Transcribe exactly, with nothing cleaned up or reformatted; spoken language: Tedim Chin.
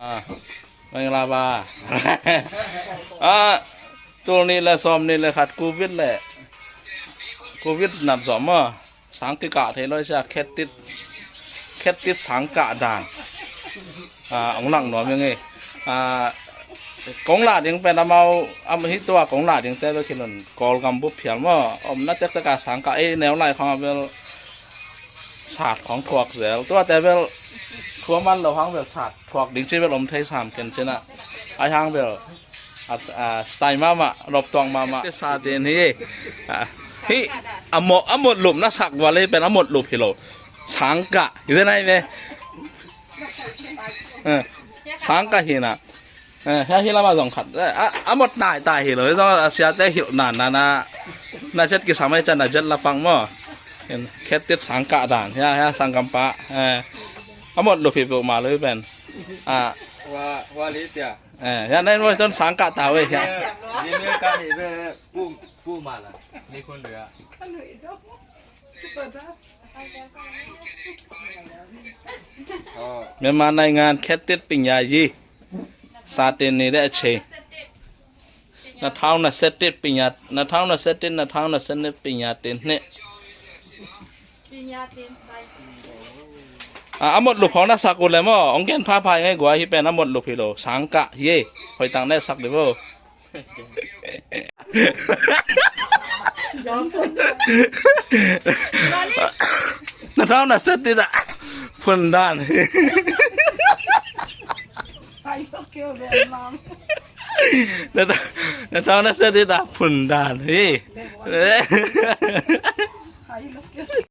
Ah, meng la ba. Ah, tul nih le sawm nih le khat covid le, covid nat zawh maw. Sang kikah thei lo sia, khettit, khettit sang kah dan. Ah, ong lang nuam ing ei. Ah, kong lah ding pen amau, am, hi tua kong lah ding te bek hi lo in, Kawlgam bup phial maw. Omna tektek a sang kah ei, neu lai khawng a bel sat khawng thuak zel. Tuate bel thua man lo hang bel sat thuak ding ci bel om thei sam ken cin ah. Ai hang bel a, a, style mahmah, lawp tuak mahmah. Sa ten hi. A, hi, a mawh, a mawh lup na sak val ei pen a mawh lup hi lo. Sang kah hi zen ai ve. Eh, sang kah hi na. Eh, hia hi lama zong khat. Eh, a, a mawh tai tai hi lo. Zong a siate hilh nan na na. Na zet kisam ai can na zet la pang maw. Khettit sang kah dan. Hia, hia sang kam pa. Eh, a mawh lup hi peuhmah lo hi pen. Ah. Hua, hua li sia. Eh, hia nai voi ton sang kah ta ve hia. Zimil ka ni ve pu, pu ma la. Ni khun ve a. Oh. Myanmar နိုင်ငံ khettit ပညာရေး စာသင်နေတဲ့ အချိန် နှစ်ထောင်နှစ်ဆယ့်တစ် ပညာ နှစ်ထောင်နှစ်ဆယ့်တစ် နှစ်ထောင်နှစ်ဆယ့်နှစ် ပညာသင်နှစ် ပညာသင်စာ Ah, a mawh lup hong na sak uh le maw, ong gen phapha ing ei gua, hi pen a mawh lup hi lo, sang kah hi ei. Hoih tak na sak dih vo. Na thau na set dih dah. Phun dan. Na thau, na thau na set dih dah. Phun dan hi.